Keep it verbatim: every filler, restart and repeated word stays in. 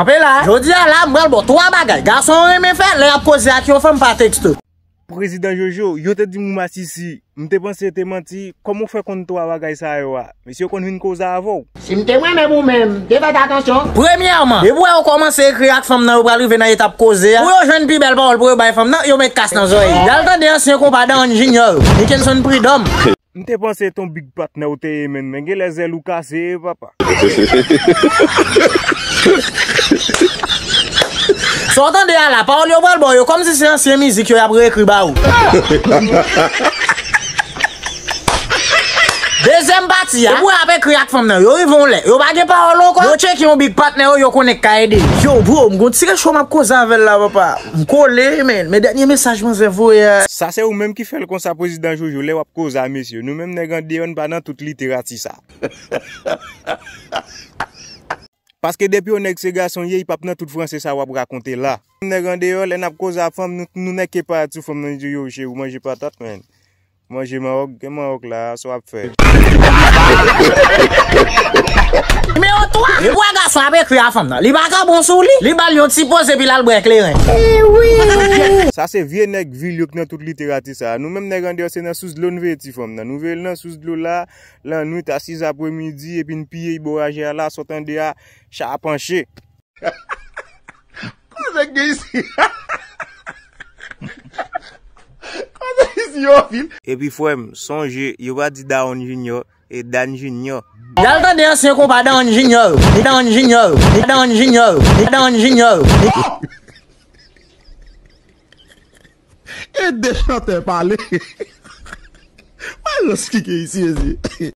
Kanpe la, jodi a la, m pral ba w twa bagay gason yo renmen fè lè y ap koze ak yon fanm pa teksto. Prezidan Jojo, yo te di m ou masisi. M te panse te manti. Kòman w fè konn twa bagay sa yo a? Mesye yo konn vin koze avè w. Si m te mwen menm ou menm, m te fè atansyon. Premyèman, depi w wè yo kòmanse ekri ak fanm nan, yo pral rive nan etap koze a. Pou yo jwenn pi bèl pawòl pou yo bay fanm nan, yo met kas nan zòrèy. Y al tande ansyen konpa Dawonn Junior, Nickenson Prud'homme. M te panse ton big patnè w te ye, menn, men genlè zèl ou kase, papa. Sa w tande a la, pawòl yo pral ba w yo kòmsi se ansyen mizik yo y ap reekri ba ou. Dezyèm pati a, depi w ap ekri ak fanm nan, yo rive yon lè, yo pa gen pawòl ankò. Yo tcheke yon big patnè yo, yo konnen k ka ede. Yo, bro, m gon ti rechò m ap koze avè l la, papa. M kole, menn, men dènye mesaj manzè voye a. Sa se ou menm ki fè l konsa, Prezidan Jojo, lè w ap koze a mesye. Nou menm nèg andeyò, n pa nan tout literati sa. Paske depi yon nèg se gason ye, li p ap nan tout franse sa w ap rakonte la. Nèg andeyò, lè n ap koze a fanm, nou, nou nèk ke parèt sou fanm nan, di yo, cheri, ou manje patat, menn. Manje manwòk, gen manwòk la, sa w ap fè. Nimewo twa, depi w wè gason ap ekri a fanm nan, li pa ka bon sou li, li ba l yon ti poze epi l al bwè kleren. Sa se vye nèg vil yo k nan tout literati sa. Nou menm nèg andeyò se nan sous dlo n veye ti fanm nan. Nou veye l nan sous dlo la, lannwit a sis apremidi, epi n piye bò raje a la, sa w tande a, cha panche. Koze k gen isi? Koze isi yo fil. Epi frè m, sonje, yo pa di Dawonn Junior, e Dan Junior. Y al tande ansyen konpa Dawonn Junior, Dawonn Junior, Dawonn Junior, Dawonn Junior. E de chantè pale. Mwen rans ki gen isi, mesye.